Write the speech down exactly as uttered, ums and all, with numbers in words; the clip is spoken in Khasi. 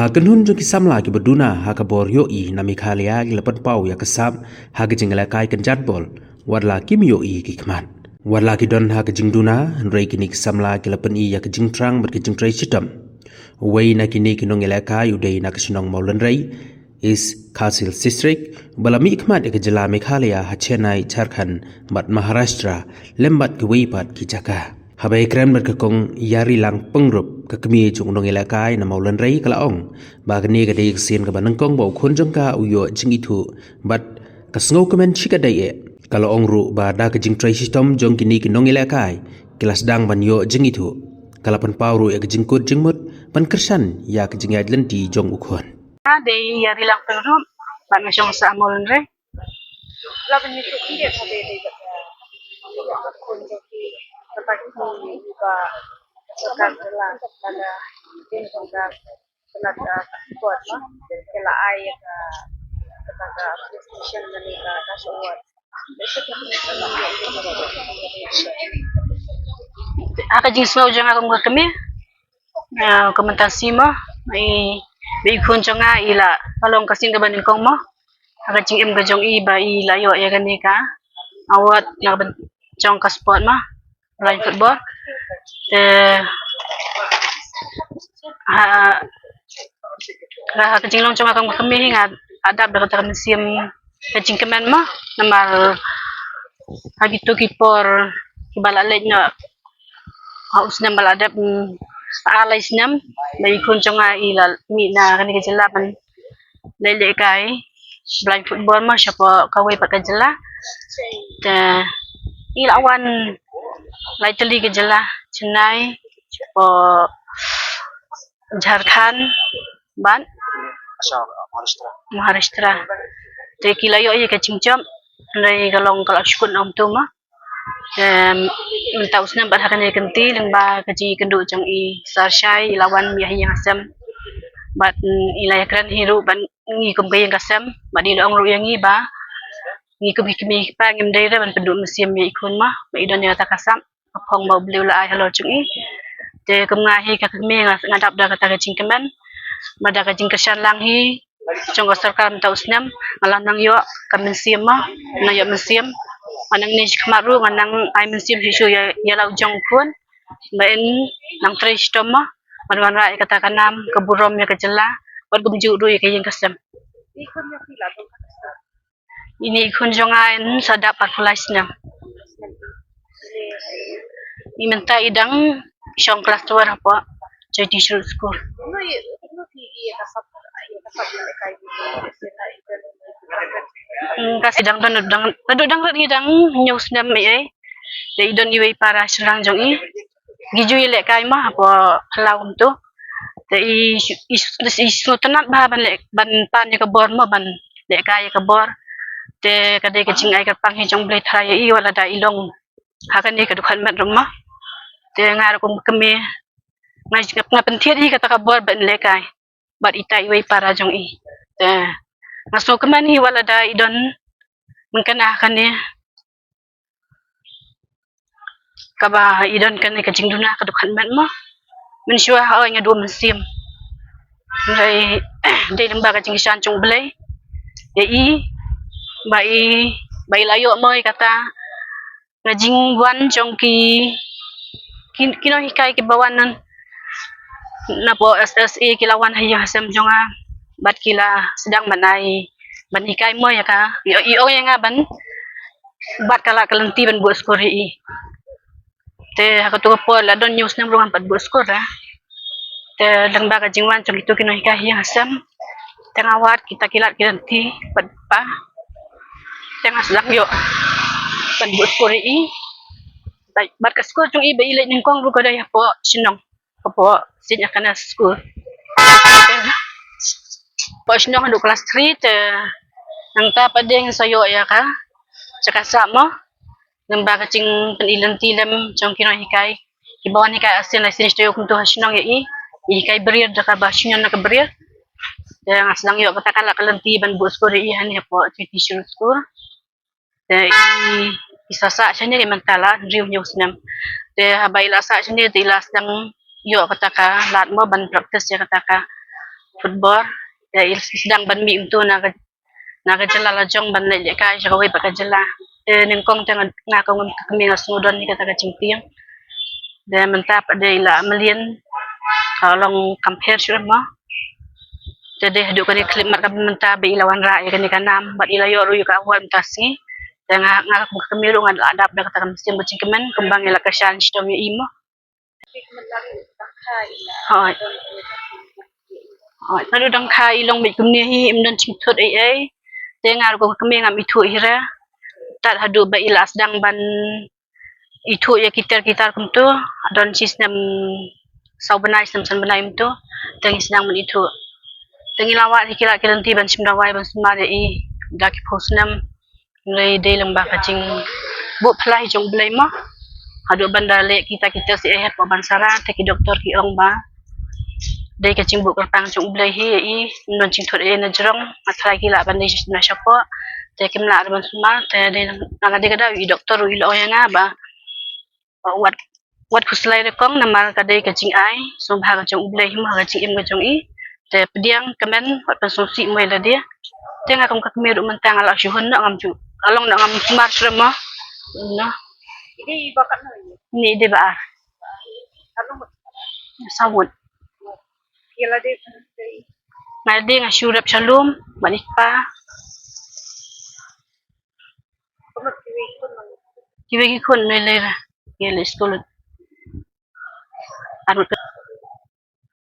Ha kynhun jong ki samla kiba duna ha ka bor ïohi na Meghalaya ki la pynpaw ïa ka sap ha ka jingïalehkai kynjat bol, wat la kim ïohi ki khmat. Wat la ki don ha ka jingduna, hynrei kine ki samla ki la pyni ïa ka jingthrang bad ka jingtrei shitom. Uwei na kine ki nongïalehkai u dei na ka shnong Mawlynrei, East Khasi Hills District, ba la mih khmat ïa ka jylla Meghalaya ha Chennai, Jharkhand bad Maharashtra, lem bad kiwei pat ki jaka. Haba ïakren bad ka Kong Ïarilang Pyngrope, ka kmie jong u nongïalehkai na Mawlynrei, ka la ong ba kane ka dei ka sien kaba nyngkong ba u khun jong ka u ïoh jingithuh bad ka sngewkmen shikatdei eh. Ka la ong ruh ba da ka jingtrei shitom jong kine ki nongïalehkai, ki la sdang ban ïoh jingithuh. Ka la pynpaw ruh ïa ka jingkut jingmut ban kyrshan ïa ka jingïaid lynti jong u khun. Nga dei Ïarilang Pyngrope, bad nga shong sha Mawlynrei. La ban ïathuh khyndiat ha dei dei bad, eh, khun jong ki, kata ki ba sorkar jylla, kata ka din jong ka, kata ka sport, no? Ki la ai ïa ka, kata ka police station, kane ka, ka showat. Ha ka jingsngew jong nga kum ka kmie, ah, ka mynta shi mo, i, ba i khun jong nga i la, ka long ka sien kaba nyngkong mo. Ha ka jingim ka jong i ba i la ïoh ïa kane ka award na ka bynta jong ka sport mo, blind football. Te ha, ha ka jinglong jong nga kum ka kmie hi nga la dap da kata ka mynsiem ka jingkmen mo, namar ha kito ki por kiba la leit noh ha u snem ba la dep, mm, ar lai snem ba i khun jong nga i la mih na kane ka jylla ban leit lehkai blind football mo, shapoh kawei pat ka jylla. Te i la wan lai tylli ka jylla, Chennai, shapoh Jharkhand bad Maharashtra. Te ki la ïoh ïa ka jingjop, hynrei ka long ka la shu kut na kumto mo. Em, mynta u snem bad ha kane ka kynti lyngba ka jingïakynduh jong i Sar Shai i la wan mih ha ïing ha sem. Bad, mm, i la ïakren hi ruh bad ngi kum ka ïing ka sem, bad i la ong ruh ïa ngi ba ngi kum ki kmie ki kpa ngim dei re ban pynduh mynsiem ïa i khun mo, ba i don ïa kata ka sap ka phong ba U Blei u la ai halor jong i. Te kum nga hi ka kmie nga, nga dap da kata ka jingkmen bad da ka jingkyrshan lang hi jong ka sorkar mynta u snem, nga la nang ïoh ka mynsiem mo, nang ïoh mynsiem. Nga nang ne shi khmat ruh nga nang ai mynsiem shuh shuh ïa, ïa la u jong u khun ba in nang trei shitom mo, ban wanrah ïa kata ka nam ka burom ïa ka jylla bad kumjuh ruh ïa ka ïing ka sem. Ine i khun jong nga in sa dap arphew lai snem. I mynta i dang shong klas twelve hapoh Jyoti Shru School. Hmm, ka sdang don dang, dang, dang rit i dang hynñiew snem ei ei. Te i don iwei i para shynrang jong i. Ngi ju ïalehkai mo hapoh khlaw kumto. Te i, i, i sngewtynnat bha ban leh, ban pan ïa ka bor mo, ban lehkai ïa ka bor. Te ka dei ka jingai kyrpang hi jong U Blei Trai ïa i wat lada i long ha kane ka dkhot met ruh mo. Te nga ruh kum ka kmie nga, nga pynthied hi kata ka bor ban lehkai bad ita iwei i para jong i. Te nga sngewkmen hi wat lada i don mynta ha kane kaba i don kane ka jingduna ka dkhot met mo. Mynshuwa ha oi nga duh mynsiem. Hynrei dei lyngba ka jingkyrshan jong U Blei ïa i ba i, ba i la ïoh mo ïa kata ka jingwan jong ki, ki, ki nonghikai kiba wan napoh S S A ki la wan ha ïing ha sem jong nga bad ki la sdang ban ai, ban hikai mo ïa ka. I, i ong ïa nga ban bat ka lad ka lynti ban buh skul ïa i. Te ha kato ka por la don hynñiew snem ruh ngam pat buh skul re. Te lyngba ka jingwan jong kito ki nonghikai ha ïing ha sem, te nga wad kita ki lad ki lynti bad pa. Te nga sdang ïoh ban buh skul ïa i. Bad, bad ka skul jong i ba i leit nyngkong ruh ka dei hapoh shnong, hapoh Saint Agnes School. Hapoh shnong haduh klas three te nangta pat de ngin sa ïoh ïa ka jaka sap mo. Lyngba ka jingpyni lynti lem jong ki nonghikai kiba wan hikai Asian License Studio kumto ha shnong ïa i. I hikai Braille da kaba shnong na ka Braille. Te nga sdang ïoh kata ka lad ka lynti ban buh skul ïa i hangne hapoh Jyoti Shru School. Te i, i sa sah shane mynta la hynriew hynñiew snem. Te haba i la sah shane te i la sdang ïoh kata ka lad mo ban practice ïa kata ka Football, te i sdang ban mih mynta na ka, na ka jylla la jong ban leit lehkai sha kawei pat ka jylla. Te nyngkong te nga, nga kum ka kmie nga sngewdon ïa kata ka jingtieng. Te mynta pat de i la mlien, ka long kam pher shuh mo. Te de haduh kane ka khyllipmat ka mynta ba i la wanrah ïa kane ka nam bad i la ïoh ruh ïa ka award mynta sngi. Te nga, nga kum ka kmie ruh nga la dap da kata ka mynsiem ka jingkmen kumba ngi la kyrshan shitom ïa i mo. Hooid. Hooid, naduh dang kha i long beit kumne hi, im don jingthut ei ei. Te nga ruh kum ka kmie ngam ithuh hi re. Tad haduh ba i la sdang ban ithuh ïa ki ter ki tar kumto, don shi snem saw bnai, snem san bnai kumto. Te ngi sdang ban ithuh. Te ngi la wad hi ki lad ki lynti ban shim dawai ban sumar ïa i da ki phew snem. Hynrei dei lyngba ka jingbuh phylla hi jong U Blei mo. Haduh ban da leh kita kita seh hep ban sara, te ki doktor ki ong ba dei ka jingbuh kyrpang jong U Blei hi ïa i, ym don jingthut ei ei na jrong, nga tharai ki lah ban dei na shapoh, te kim lah ruh ban sumar, te dei na ka dei ka daw i doktor ruh i la ong ïa nga ba wat, wat khuslai re kong, namar ka dei ka jingai sngewbha ka jong U Blei hi mo ha ka jingim ka jong i. Te pdiang kmen, wat pynsngewsih mo ïa lade. Te nga kum ka kmie ruh mynta nga la shu hun noh, ngam ju, ka long noh ngam sumar shuh re mo. Noh. Ini dei ba ar. Saw ngut. Nga dei nga shu rep sha lum bad i kpa. Kiwei ki khun ne lei ra, ki leit skul. Ar ngut ka